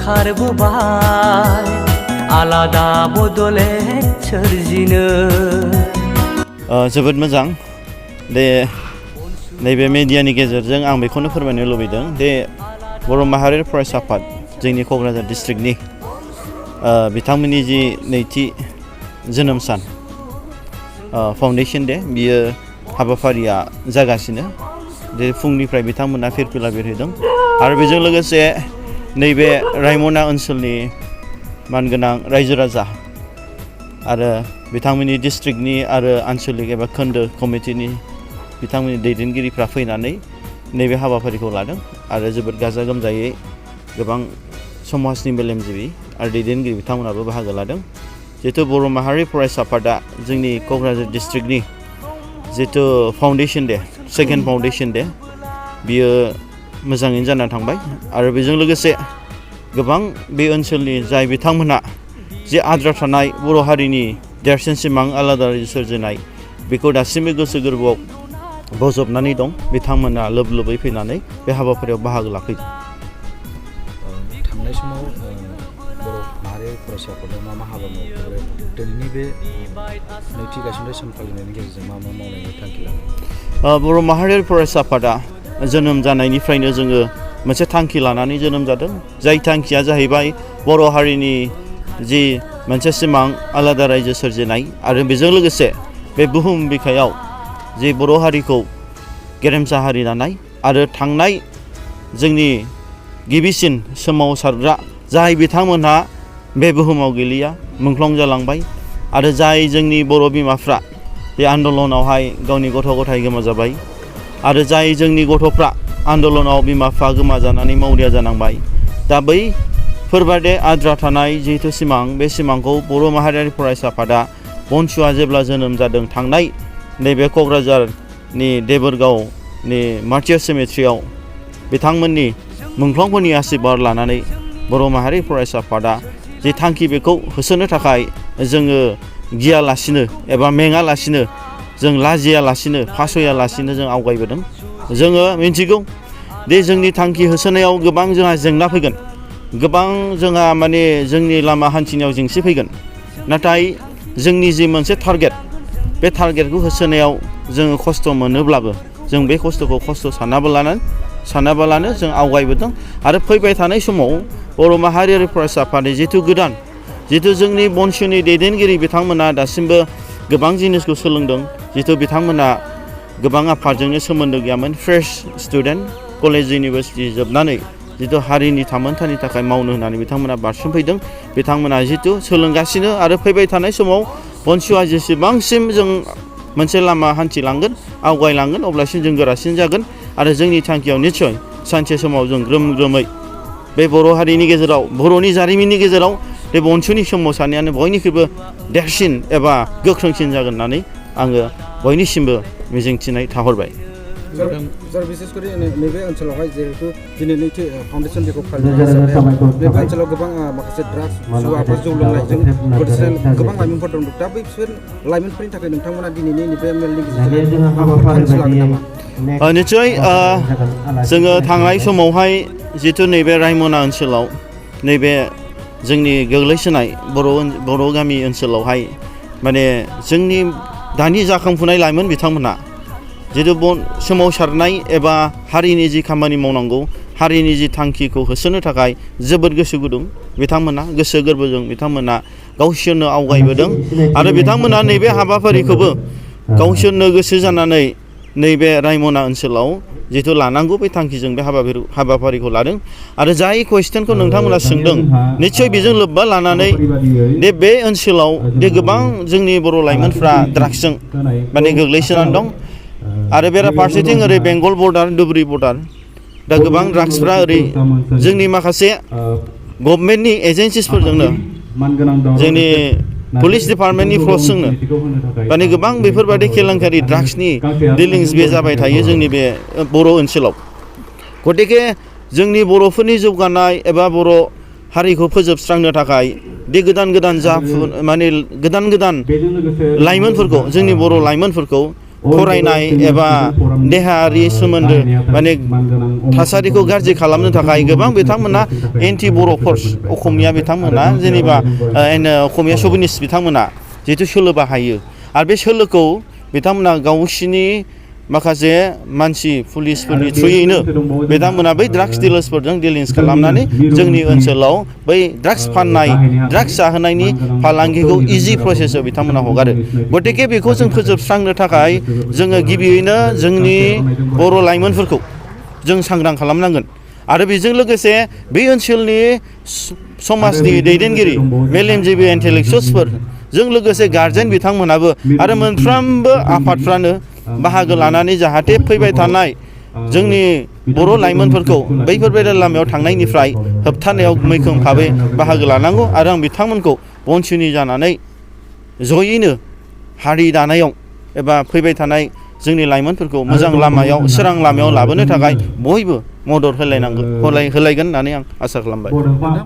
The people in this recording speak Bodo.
ओंखारबोबाय आलादा बदले सोरजिनो जोबोद मोजां दे नैबे मेडियानि गेजेरजों आं बेखौनो फोरमायनो लुबैदों दे बर' माहारियारि फरायसा आफाद जोंनि क'क्राझार डिस्ट्रिक्टनि बिथांमोननि जि नैथि जोनोम सान फाउन्डेसन डे बियो हाबाफारिया जागासिनो जे फुंनिफ्राय बिथांमोना फिरफिला बिरहोदों आरो बेजों लोगोसे नैबे रायमना ओनसोलनि मानगोनां रायजो राजा आरो बिथांमोननि डिस्ट्रिक्टनि आरो आन्चलिक एबा खोन्दो कमिटिनि बिथांमोननि दैदेनगिरिफ्रा फैनानै नैबे हाबाफारिखौ लादों आरो जोबोद गाजा गोमजायै गोबां समाजनि मेलेमजिबि आरो दैदेनगिरि बिथांमोनाबो बाहागो लादों जिहेतु बर' माहारि फरायसा आफादा जोंनि क'क्राझार डिस्ट्रिक्टनि जिहेतु foundation day second foundation day बियो मोजाङैनो जानानै थांबाय आरो बेजों लोगोसे गोबां बे ओनसोलनि जाय बिथांमोनहा जे आद्रा थानाय बर' हारिनि देरसिन सिमां आलादा सोरजिनाय बेखौ दासिमबो गोसो गोरबोआव बजबनानै दं बिथांमोना लोब लोबै फैनानै बे हाबाफारियाव बाहागो लाफैदों। थांनाय समाव बर' माहारियारि फरायसा आफादा मा मा हाबा मावखो दिनैनि बे नैथि गायसनथाय सान फालिनायनि गेजेरजों मा मा मावनायनि थांखि लादों? बर' माहारियारि फरायसा आफादा जोनोम जानायनिफ्रायनो जोङो मोनसे थांखि लानानै जोनोम जादों जाय थांखिया जाहैबाय बर' हारिनि जि मोनसे सिमां आलादा रायजो सोरजिनाय आरो बेजों लोगोसे बे बुहुम बिखायाव जे बर' हारिखौ गेरेमसा हारि दानाय आरो थांनाय जोंनि गिबिसिन सोमावसारग्रा जाय बिथांमोनहा बे बुहुमाव गैलिया मुंख्लं जालांबाय आरो जाय जोंनि बर' बिमाफ्रा बे आन्दलनावहाय गावनि गथ' गथाय गोमाजाबाय आरो जाय जोंनि गथ'फ्रा आन्दलनाव बिमा बिफा गोमाजानानै मावरिया जानांबाय दा बैफोरबादि आद्रा थानाय जिहेतु सिमां बे सिमांखौ बर' माहारियारि फरायसा आफादा BoNSUआ जेब्ला जोनोम जादों थांनाय नैबे क'क्राझारनि देबोरगावनि मार्टियार सेमेट्रियाव बिथांमोननि मुंख्लंफोरनि आशीर्बाद लानानै बर' माहारि फरायसा आफादा जे थांखि बेखौ होसोनो थाखाय जोङो गियालासिनो एबा मेङालासिनो जों लाजियालासिनो फासयालासिनो जों आवगायबोदों जोङो मिन्थिगौ दे जोंनि थांखि होसोनायाव गोबां जोंहा जेंना फैगोन गोबां जोंहा माने जोंनि लामा हान्थिनायाव जेंसि फैगोन नाथाय जोंनि जि मोनसे टारगेट बे टारगेटखौ होसोनायाव जोङो खस्थ' मोनोब्लाबो जों बे खस्थ'खौ खस्थ' सानाबालानो जों आवगायबोदों आरो फैबाय थानाय समाव बर' माहारियारि फरायसा आफादनि जिथु जोंनि BoNSUनि दैदेनगिरि बिथांमोना दासिमबो गोबां जिनिसखौ सोलोंदों जिथु बिथांमोना गोबां आफादजोंनो सोमोन्दो गैयामोन फ्रेश स्टुडेन्ट कलेज इउनिभार्सिटि जोबनानै जिथु हारिनि थामोनथानि थाखाय मावनो होननानै बिथांमोना बारसोमफैदों बिथांमोना जिथु सोलोंगासिनो आरो फैबाय थानाय समाव BoNSUआ जेसेबांसिम जों मोनसे लामा हान्थिलांगोन आवगायलांगोन अब्लासिम जों गोरासिन जागोन आरो जोंनि थांखियाव निस्सय सानसे समाव जों ग्रोम ग्रोमै बे बर' हारिनि गेजेराव बर'नि जारिमिननि गेजेराव बे BoNSUनि सोमावसारनायानो बयनिख्रुइबो देरसिन एबा गोख्रोंसिन जागोन होननानै आङो बयनिसिमबो मिजिंथिनाय थाहरबाय। सर बिसेसकरि नैबे ओनसोलावहाय जिहेतु दिनै नैथि फाउन्डेसन डेखौ फालिनाय हिसाबै नैबे ओनसोलाव गोबां माखासे ड्राग्स जुवाफोर जौ लोंनायजों गोदोसोनाय गोबां लाइमोनफोर दं दा बैसोर लाइमोनफोरनि थाखाय नोंथांमोना दिनैनि नैबे मेलनि गेजेरजों माबाफोर थांखि लागोन नामा? निस्सय जोङो थांनाय समावहाय जिथु नैबे रायमना ओनसोलाव नैबे जोंनि गोग्लैसोनाय बर' गामि ओनसोलावहाय माने जोंनि दानि जाखांफुनाय लाइमोन बिथांमोनहा जिथु सोमावसारनाय एबा हारिनि जि खामानि मावनांगौ हारिनि जि थांखिखौ होसोनो थाखाय जोबोद गोसो गुदुं बिथांमोना गोसो गोरबोजों बिथांमोना गावसोरनो आवगायबोदों आरो बिथांमोना नैबे हाबाफारिखौबो गावसोरनो गोसो जानानै नैबे रायमना ओनसोलाव जिथु लानांगौ बे थांखिजों बे हाबाफारिखौ लादों आरो जाय कुइसनखौ नोंथांमोना सोंदों निस्सय बेजों लोब्बा लानानै बे ओनसोलाव गोबां जोंनि बर' लाइमोनफ्रा ड्राग्सजों माने गोग्लैसोनानै दं आरो बेराफारसेथिं ओरै बेंगल बर्डार धुबुरी बर्डार दा गोबां ड्राग्सफ्रा ओरै जोंनि माखासे गभर्नमेन्टनि एजेन्सिसफोरजोंनो जोंनि पुलिस डिपार्टमेन्टनि फर्सजोंनो माने गोबां बेफोरबायदि केलेंकारि ड्राग्सनि डिलिंस बे जाबाय थायो जोंनि बे बर' ओनसोलाव गतिके जोंनि बर'फोरनि जौगानाय एबा बर' हारिखौ फोजोबस्रांनो थाखाय बे गोदान गोदान लाइमोनफोरखौ जोंनि बर' लाइमोनफोरखौ फरायनाय एबा देहायारि सोमोन्दो माने थासारिखौ गाज्रि खालामनो थाखाय गोबां बिथांमोना एन्टि बर' फर्स असमिया बिथांमोना जेनेबा असमिया सबिनिस्ट बिथांमोना जिहेतु सोलो बाहायो आरो बे सोलोखौ बिथांमोना गावसिनि माखासे मानसि पुलिसफोरनि थ्रुयैनो बिथांमोना बै ड्राग्स डिलार्सफोरजों डिलिंस खालामनानै जोंनि ओनसोलाव बै ड्राग्स फाननाय ड्राग्स जाहोनायनि फालांगिखौ इजि प्रसेसआव बिथांमोना हगारो गतिके बेखौ जों फोजोबस्रांनो थाखाय जोङो गिबियैनो जोंनि बर' लाइमोनफोरखौ जों सांग्रां खालामनांगोन आरो बेजों लोगोसे बे ओनसोलनि समाजनि दैदेनगिरि मेलेमजिबि इन्टेलेक्सुवेल्सफोर जों लोगोसे गार्जेन बिथांमोनाबो आरो मोनफ्रोमबो आफादफ्रानो बाहागो लानानै जाहाथे फैबाय थानाय जोंनि बर' लाइमोनफोरखौ बैफोरबायदि लामायाव थांनायनिफ्राय होबथानायाव मैखोम भाबै बाहागो लानांगौ आरो आं बिथांमोनखौ बनसुनि जानानै जयैनो हारि दानायाव एबा फैबाय थानाय जोंनि लाइमोनफोरखौ मोजां लामायाव सोरां लामायाव लाबोनो थाखाय बयबो मदद होलायगोन होननानै आं आसा खालामबाय।